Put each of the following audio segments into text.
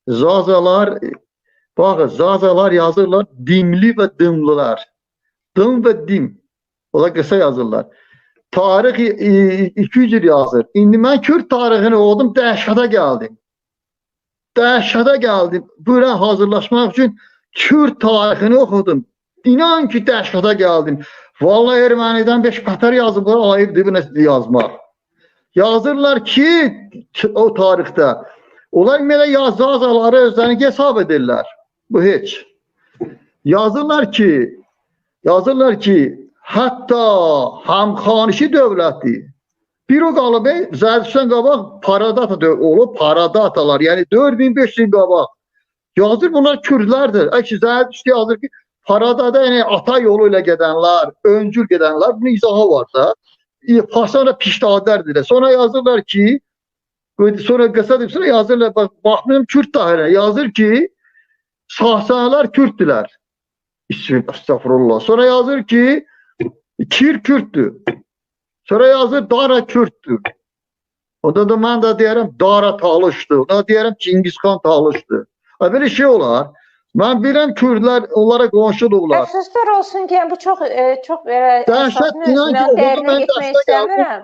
Zazalar, baxın, Zazalar yazırlar dimli və dımlılar. Dım və dim. O da qısa yazırlar. Tarix 200 il yazır. İndi mən Kürd tarixini oxudum, dəhşətə gəldim. Dəhşətə gəldim. Bura hazırlaşmaq üçün Kürd tarixini oxudum. İnan ki, dəhşətə gəldim. Vallahi ermənidən 5 qatər yazıblar, ayıbdır bu nə yazmaq. Yazırlar ki, o tarixdə onlar ümumiyyətlə Zazaları özlərini hesab edirlər. Bu heç. Yazırlar ki, hətta Həmxanişi dövləti bir o qalıb, Zərdüştdən qabaq Paradata olub, Paradatalar, yəni 4500 il qabaq. Yazır, bunlar Kürdlərdir. Əksi Zərdüşt yazır ki, Paradada, yəni ata yolu ilə gedənlər, öncül gedənlər, bunun izahı var da. Sonra piştadlərdir. Sonra yazırlar ki, sonra qısa deyib, sonra yazırlar, bax, baxmıyorum Kürd tarixinə, yazır ki, Sasanilər Kürddülər. Estağfurullah. Sonra yazır ki, Kir Kürddür. Sonra yazır Dara Kürddür. Onda da mən də deyərəm Dara Talışdır. Onda da deyərəm Çingiz xan Talışdır. Belə şey olar. Mən bilirəm Kürdlər onlara qonşudurlar. Əfsuslar olsun ki, bu çox çox dəhşət, inan ki, oxudum, mən dəhşətə gəldim.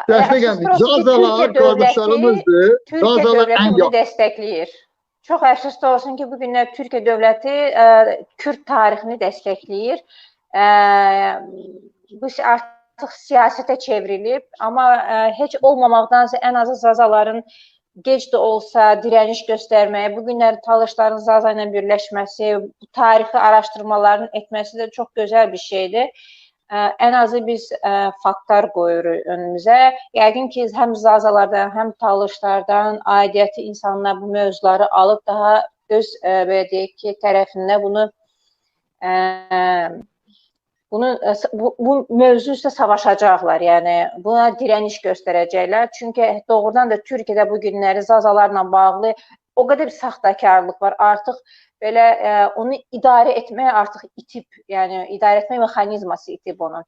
Dəhşətə gəldim. Zazalar qardaşlarımızdır. Türkiyə dövləti bunu dəstəkləyir. Çox əfsuslar olsun ki, bu günlər Türkiyə dövləti Kürd tarixini dəstəkləyir. Bu artıq siyasətə çevrilib, amma heç olmamaqdansa ən azı Zazaların gec də olsa dirəniş göstərməyə, bu günləri Talışların Zaza ilə birləşməsi, bu tarixi araşdırmaların etməsi də çox gözəl bir şeydir. Ən azı biz faktlar qoyuruq önümüzə. Yəqin ki, həm Zazalardan, həm Talışlardan aidiyyəti insanlar bu mövzuları alıb daha öz, belə deyək ki, tərəfində bunu bu mövzu üstə savaşacaqlar, yəni buna dirəniş göstərəcəklər. Çünki doğrudan da Türkiyədə bu günləri Zazalarla bağlı o qədər bir saxtakarlıq var. Artıq belə onu idarə etməyə artıq itib, yəni idarə etmə mexanizması itib onun.